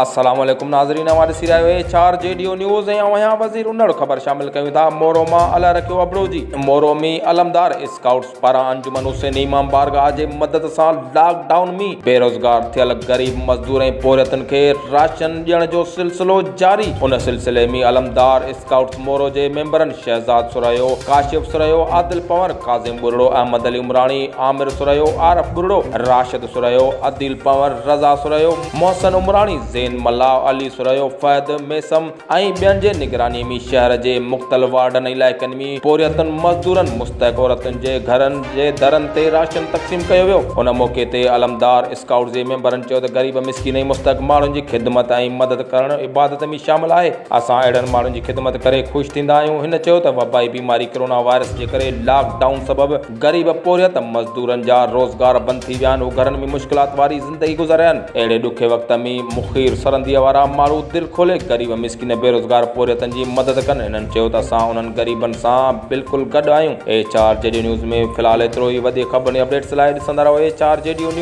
السلام عليڪم ناظرين اوهان ڏسي رهيا آهيو H R G D news ۽ آئون آهيان وزير انڙ خبر شامل ڪيون ٿا مورو مان الا رکيو ابڙو جي مورو ۾ علمدار اسڪائوٽس پاران انجمن حسيني امام بارگاهه جي مدد سان لاڪ ڊائون ۾ بيروزگار ٿيل غريب مزدور ۽ پورهيتن کي راشن ڏيڻ جو سلسلو جاري ان سلسلي ۾ علمدار اسڪائوٽس مورو جي ميمبرن شهزاد سرهيو، ڪاشف سرهيو، عادل پنور، ڪاظم ٻرڙو، احمد علي عمراڻي، عامر سرهيو، عارف ٻرڙو، راشد سرهيو، عديل پنور، رضا سرهيو، محسن عمراڻي، زين ملاح، علي سرهيو، فهد ميثم ۽ ٻين جي نگراني ۾ شهر جي مختلف وارڊن ۽ علائقن ۾ پورهيتن، مزدورن، مستحق عورتن جي گهرن جي درن تي راشن تقسيم ڪيو ويو. ان موقعي تي علمدار اسڪائوٽس جي ميمبرن چيو ته غريب، مسڪين ۽ مستحق ماڻهن جي خدمت ۽ مدد ڪرڻ عبادت ۾ شامل آهي. اسان اهڙن ماڻهن جي خدمت ڪري خوش ٿيندا آهيون، هن چيو ته وبائي بيماري ڪرونا وائرس جي ڪري لاڪ ڊائون سبب غريب پورهيت مزدورن جا روزگار بند ٿي ويا آهن، هو گهرن ۾ مشڪلات واري زندگي گذاري رهيا آهن، اهڙي ڏکي وقت ۾ مخير سرنديء وارا ماڻهو دل کولي غريب مسڪين بيروزگار پورهيتن جي مدد ڪن، هنن چيو ته اسان انهن غريبن سان بلڪل گڏ آهيون. H R G D news ۾ في الحال ايترو ئي وڌيڪ خبرن ۽ اپڊيٽس لاء ڏسندا رهو H R G D news.